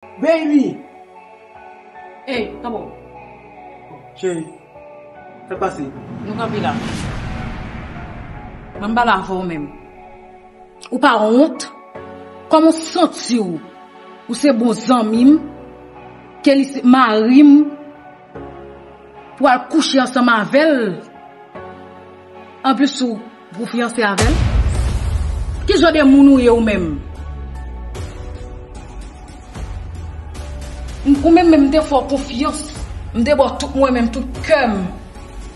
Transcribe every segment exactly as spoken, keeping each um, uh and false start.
Baby! Ey, kanpe w. Cheri, sa k pase? Nou kanpe la. Mwen m pale avè w menm. Ou pa wont? Kòman w santi w? Ou se bon zanmi m, Kelly se mari m, pou al kouche ansanm avè l. Anplis ou, pou fiyanse avè l? Ki jan de moun ou ye ou menm? M, ou menm menm m te fè w konfyans. M te ba w tout mwen menm, tout kè m.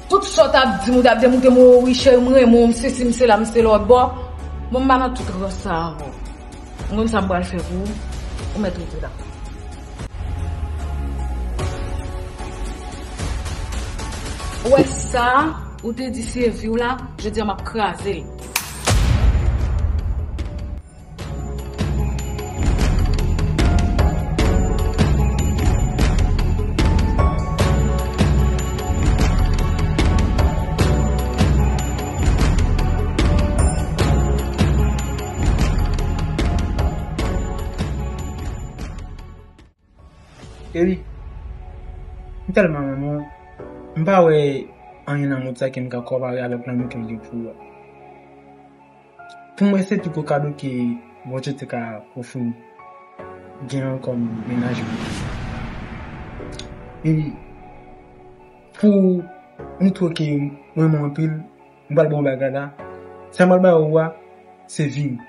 Tout sa w t ap di m, ou t ap di m, ou te mwen, wi cheri, m renmen w, m sesi, m sela, m se lòtbò. Bon, m pa nan tout rans sa avè w. M konn sa m pral fè pou ou. Ou mèt rete la. Ou wè sa, ou te di se vi w la, jodi a m ap kraze l. Eli, m tèlman renmen w. M pa wè anyen nan mond sa ke m ka konpare avèk lanmou ke m gen pou ou a. Pou mwen, se pi gwo kado ke Bondye te ka ofri m gen an kòm mennaj mwen. E pou moutre w ke mwen renmen w anpil, m pral ba w bagay la. Sa m pral ba ou a, se vi m.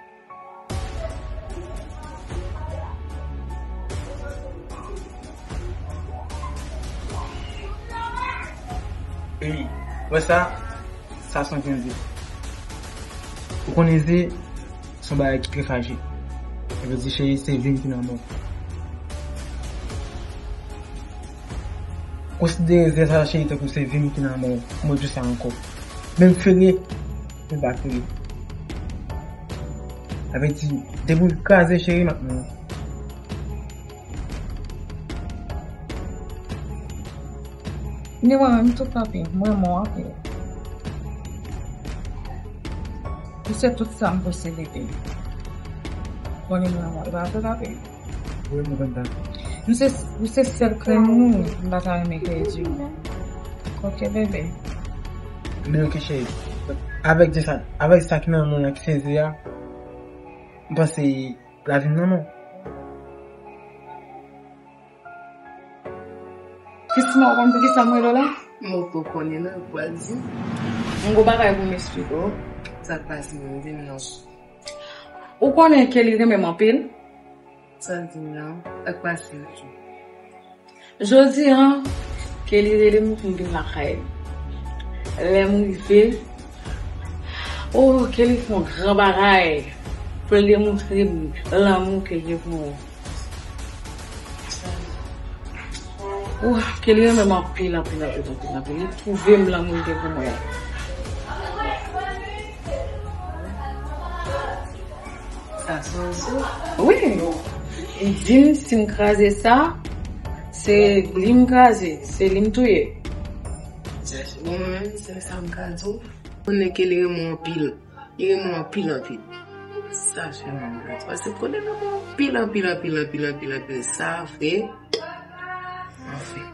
Ey, wè sa, sa se yon zen. Ou konnen zen se yon bagay ki trè frajil. Sa vle di, cheri, se vi m ki nan men w. Konsidere zen sa, cheri, tankou se vi m ki nan men w. Mwen di w sa ankò. Menm fere, menm pa fere. Sa vle di, depi w kraze, cheri, m ap nan. Ni mwen menm tou kanpe, mwen mò anpil. Ou se tout sa m posede. Konnen mwen mò, e pa tou kanpe. Wi, mwen kontan. M se, ou se sèl krèm mwen, m pa ta renmen pèdi w. Ok, bebe. Men ok, cheri. Avèk de sa, avèk sa ki nan men w ki se zen a, m panse lavi m nan men w. Kristina, ou konn poukisa m rele w la? Mwen poko konnen non, ou pral di. M gon bagay pou m esplike w. Sa k pase menm, di m non. Ou konnen Kelly renmen m anpil? Sa l di m nan, sa k pase menm? Jodi a, Kelly rele m pou m vin lakay li. Lè m rive, oh, Kelly fè yon gran bagay pou l demontre m lanmou ke l gen pou mwen. Ou, Kelly renmen m anpil, anpil, anpil, anpil, anpil. Li pwouve m lanmou l gen pou mwen an. Sa se yon zen. Wi. Li di m si m kraze sa, se li m kraze, se li m touye. Sa se bon, mwen menm, se sa m ka di w. Konnen Kelly renmen w anpil. Li renmen w anpil, anpil. Sa fè m anpil. Paske konnen l renmen w anpil, anpil, anpil, anpil, anpil, anpil. Sa fè. Anfen.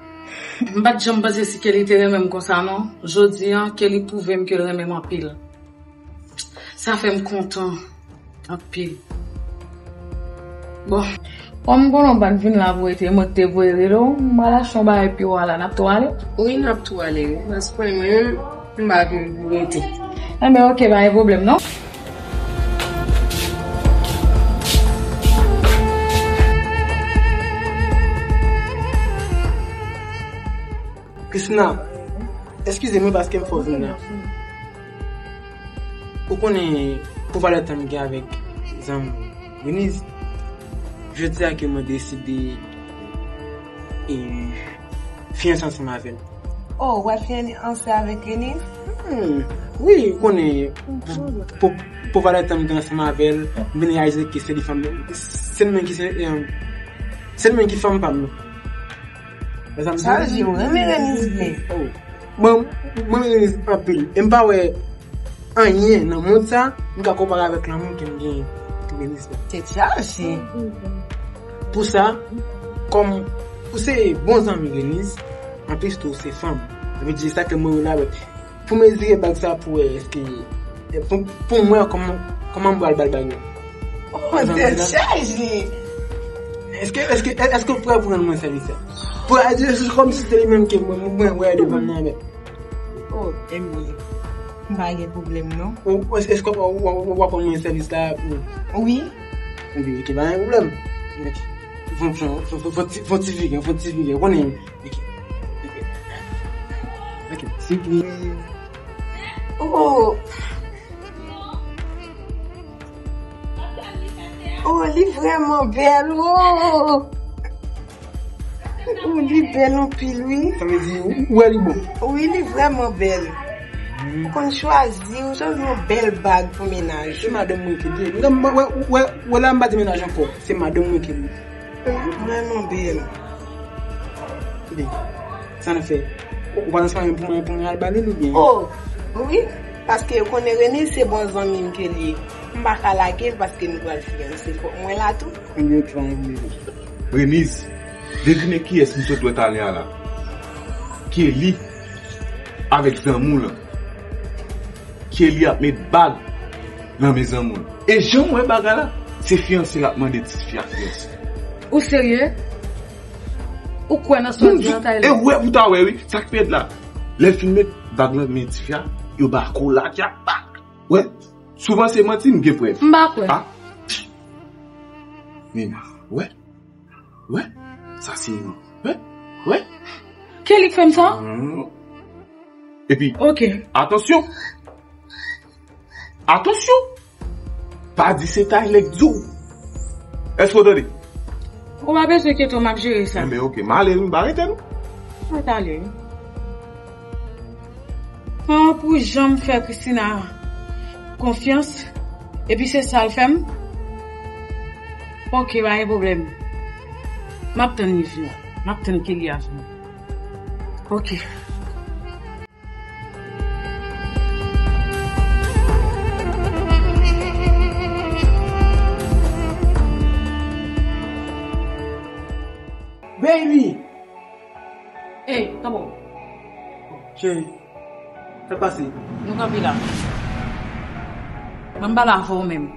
M pa t janm panse si Kelly te renmen m konsa, non. Jodi a, Kelly pwouve m ke l renmen m anpil. Sa fè m kontan. Anpil. Bon. Kòm m konnen w pa t vin la pou rete, mwen k te voye rele w, m al achte yon bagay pi wo a la, n ap tou ale? Wi, n ap tou ale, wi. Paske mwen menm, m pa vin pou rete. Enben, ok, pa gen pwoblèm, non. Christina, eskize mwen paske m fè w vin la. Ou konnen, pou valè tan m gen avèk zanmi w, Venise, jodi a ke mwen deside, e, fiyanse ansanm avè l. Oh, w ap fiyanse avèk Venise? Hmm, wi, ou konnen, pou, pou, pou valè tan m gen ansanm avè l, m vin reyalize ke se li fanm, se li menm ki se, e, se li menm ki fanm pa m. Sa vle di ou renmen Venise vre? Oh. Mwen, mwen renmen Venise anpil. E m pa wè anyen nan mond sa m ka konpare avèk lanmou ke m genyen pou Venise la. Tèt chaje. Pou sa, kòm ou se bon zanmi Reniz, anplis tou ou se fanm. Sa vle di sa ke mwen yo la, pou mezire bag sa pou wè èske, e, pou, pou mwen kòman, kòman m pral ba l bag la. Oh, tèt chaje! Èske, èske, èske ou prè pou rann mwen sèvis sa? Pou a di, se kòm si se li menm ke mwen, mwen wè devan nan men. Oh, Emily, m pa gen pwoblèm non. Ou, èske, èske w, w, w, w ap rann mwen sèvis la pou? Wi. Ebyen, ok, pa gen pwoblèm. Ok. Fon, fon, fon, fon, fon ti, fon ti figi, fon ti figi, ou konnen. Ok. Ok. Ok, si ki. Oh! Oh, li vrèman bèl, oh! Oh, li bèl anpil, wi. Sa vle di, ou wè li bon? Wi, li vrèman bèl. Hmm. Ou konn chwazi, ou chwazi yon bèl bag pou mennaj. Se madanm mwen ki di. Non, mwen, wè, wè, wè la, m pa di mennaj ankò. Se madanm mwen ki di. Li vrèman bèl. Tande, sa n ap fè? Ou, ou pa nan sipare pou mwen, pou mwen al ba li l oubyen? Oh, wi, paske ou konnen Rene se bon zanmi m ke li ye. M pa ka lage l paske nou pral fiyanse. Fòk mwen la tou. Ebyen, ok, pa gen pwoblèm. Reniz, devine kiyès m sot wè talè a la. Kelly avèk zanmi w lan. Kelly ap met bag nan men zanmi w. E jan m wè bagay la, se fiyanse l ap mande ti fi a fiyanse. Ou serye? Ou kwè nan sa w di an, Tyler? E wè pou ta wè, wi. Sa k pi rèd la, lè l fin met bag nan men ti fi a, yo ba akolad, y ap ba. Wè, souvan se manti, m gen prèv. M pa kwè. Ah. Nina, wè. Wè, sa se, wè, wè. Kelly k fè m sa? Hmm. Epi, ok, atansyon. Atansyon. Pa di se Tyler k di w. Èske w tande? Ou pa bezwen enkyete w, m ap jere sa. Enben, ok, m ale, wi, m pa rete, non. Mwen t ale, wi. An, pou jan m fè Christina konfyans, epi se sa l fè m. Ok, pa gen pwoblèm. M ap tann li vini. M ap tann Kelly a vini. Ok. Baby! Ey, kanpe w. Cheri, sa k pase? Nou kanpe la. Mwen m pale avè w menm.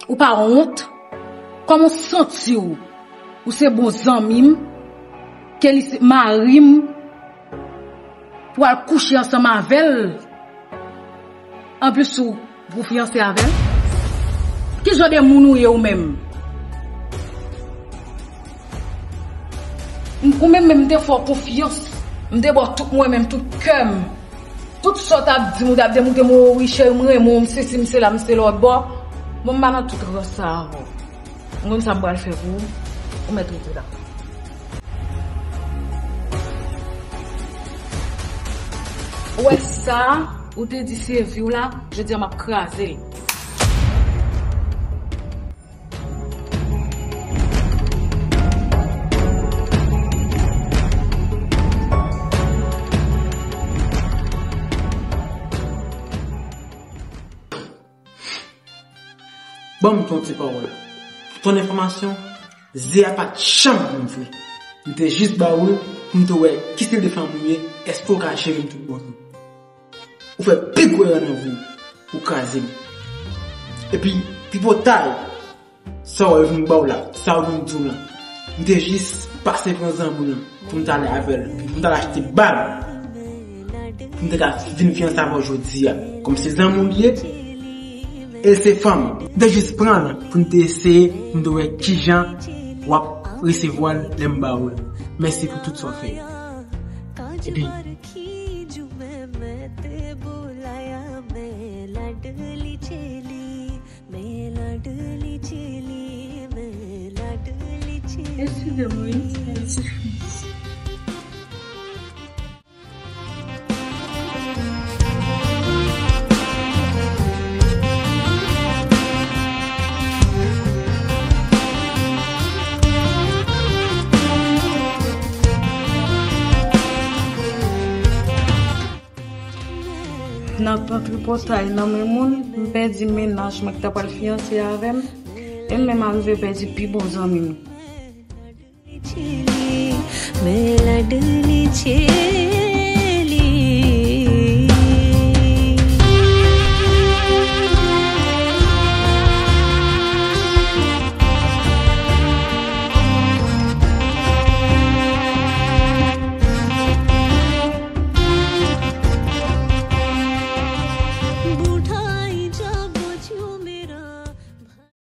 Ou pa wont? Kòman w santi w? Ou se bon zanmi m, Kelly se mari m, pou w al kouche ansanm avè l. Anplis ou, pou w fiyanse avè l? Ki jan de moun ou ye ou menm? M, ou menm menm m te fè w konfyans. M te ba w tout mwen menm, tout kè m. Tout sa w t ap di m, ou t ap di m, ou te m, wi cheri, m renmen w, m sesi, m sela, m se lòtbò. Bon, m pa nan tout rans sa avè w. M konn sa m pral fè pou ou. Ou mèt rete la. Ou wè sa, ou te di se vi w la, jodi a m ap kraze l. Ban m ton ti pawòl. Pou ton enfòmasyon, Ze a pa t janm bon vre. M te jis ba ou l pou m te wè ki stil de fanm ou ye, èske w ka jere m tout bon vre. Ou fè pi gwo erè nan vi w, ou kraze m. Epi, tripotay, sa w wè yo vin ba w la, sa yo vin di w la. M te jis pase pran zanmi w lan pou m t ale avè l, pou m t al achte bag, pou m te ka vin fiyanse avè w jodi a. Kòm se zanmi w li ye, e se fanm, m te jis pran l pou m te eseye, pou m te wè kijan w ap resevwa l lè m ba ou l. Mèsi pou tout sa w fè. Epi, Eskize m, wi. Nan pran tripotay nan men moun, m pèdi mennaj mwen ki ta pral fiyanse avè m, e m menm arive pèdi pi bon zanmi m. Mè ladan li tcheke.